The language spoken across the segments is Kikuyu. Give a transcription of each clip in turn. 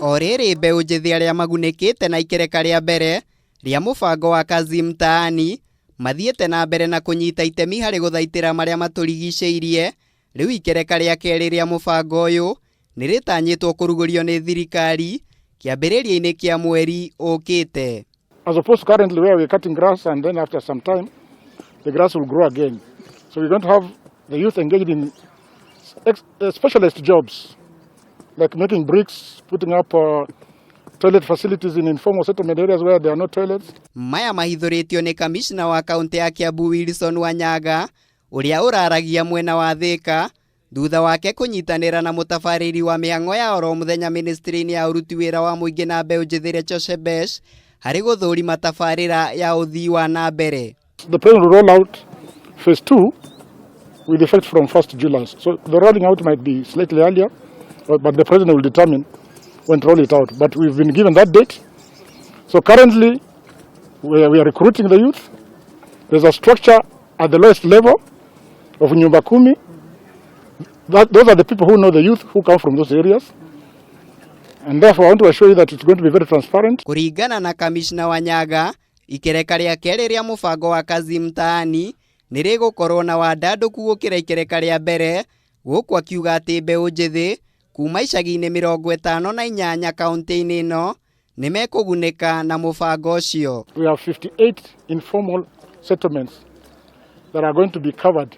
O rĩrĩ mbeũ njĩthĩ arĩa magunĩkĩte na ikereka rĩa mbere rĩa mũbango wa Kazi Mtaani mathiĩte na mbere na kũnyita itemi harĩ gũthaitĩra marĩa matũrigicĩirie, rĩu ikereka rĩa kerĩ rĩa mũbango ũyũ nĩ rĩtanyĩtwo kũrugũrio nĩ thirikari kĩambĩrĩria-inĩ kĩa mweri ũkĩte. As opposed to currently where we're cutting grass and then after some time the grass will grow again. So we're going to have the youth engaged in specialist jobs like making bricks, putting up toilet facilities in informal settlement areas where there are no toilets. Maya mahithũrĩtio nĩ kamishna wa kaunti ya Kiambu Wilson Wanyaga ũrĩa ũraragia mwena wa Thika thutha wake kũnyitanĩra na mũtabarĩri wa mĩhang'o ya oro mũthenya ministry-inĩ ya ũruti wĩra wa mũingĩ na mbeũ njĩthĩ Rachel Shebesh harĩ gũthũrima tabarĩra ya ũthii wa na mbere. The president will roll out phase two with effect from 1st July. So the rolling out might be slightly earlier, but the president will determine when to roll it out. But we've been given that date. So currently, we are recruiting the youth. There's a structure at the lowest level of Nyumba Kumi. Those are the people who know the youth who come from those areas. And therefore, I want to assure you that it's going to be very transparent. Kũringana na kamishna Wanyaga, ikereka rĩa kerĩ rĩa mũbango wa Kazi Mtaani nĩ rĩgũkorwo na wandandũku gũkĩra ikereka rĩa mbere, gũkũ akiuga atĩ mbeũ njĩthĩ kuma icagi-inĩ 58 kaunti-inĩ ĩno nĩ mekũgunĩka na mũbango ũcio. We have 58 informal settlements that are going to be covered.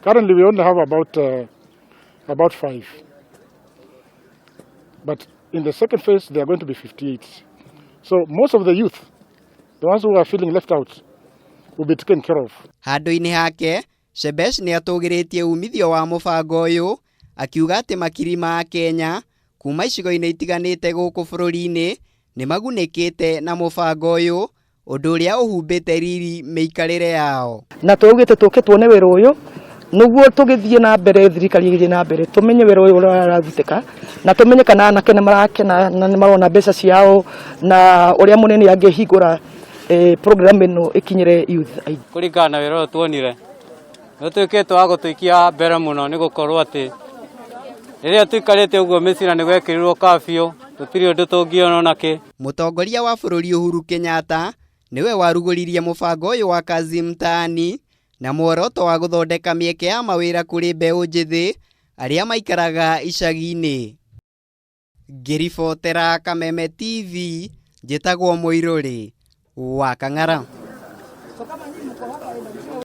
Currently, we only have about 5. But in the second phase, there are going to be 58. So most of the youth, the ones who are feeling left out, will be taken care of. Handũ-inĩ hake, Shebesh nĩ atũgĩrĩtie umithio wa mũbango ũyũ akiuga atĩ makiri ma Akenya kuma icigo-inĩ itiganĩte gũkũ bũrũri-inĩ nĩ magunĩkĩte na mũbango ũyũ ũndũ ũrĩa ũhumbĩte riri mĩikarĩre yao. Na twaugĩte tũke tuone wĩra ũyũ nĩguo tũgĩthiĩ na mbere, thirikari ĩgĩthiĩ na mbere, tũmenye wĩra ũyũ ũrĩa ũrarutĩka na tũmenye kana anake nĩ marakena na nĩ marona mbeca ciao na ũrĩa mũnene angĩhingũra program ĩno ĩkinyĩre youth aingĩ. Kũringana na wĩra ũyũ tuonire nĩ ũtuĩkĩte wa gũtũikia mbere mũno, nĩ gũkorwo atĩ rĩrĩa tũikarĩte ũguo mĩcira nĩ gwekĩrirwo curfew, tũtirĩ ũndũ tũngĩona ona kĩ. Mũtongoria wa bũrũri Uhuru Kenyatta nĩwe warugũririe mũbango ũyũ wa Kazi Mtaani na muoroto wa gũthondeka mĩeke ya mawĩra kũrĩ mbeũ njĩthĩ arĩa maikaraga icagi-inĩ. Ngĩribotera Kameme TV, njĩtagwo Mũirũrĩ wa Kang'ara.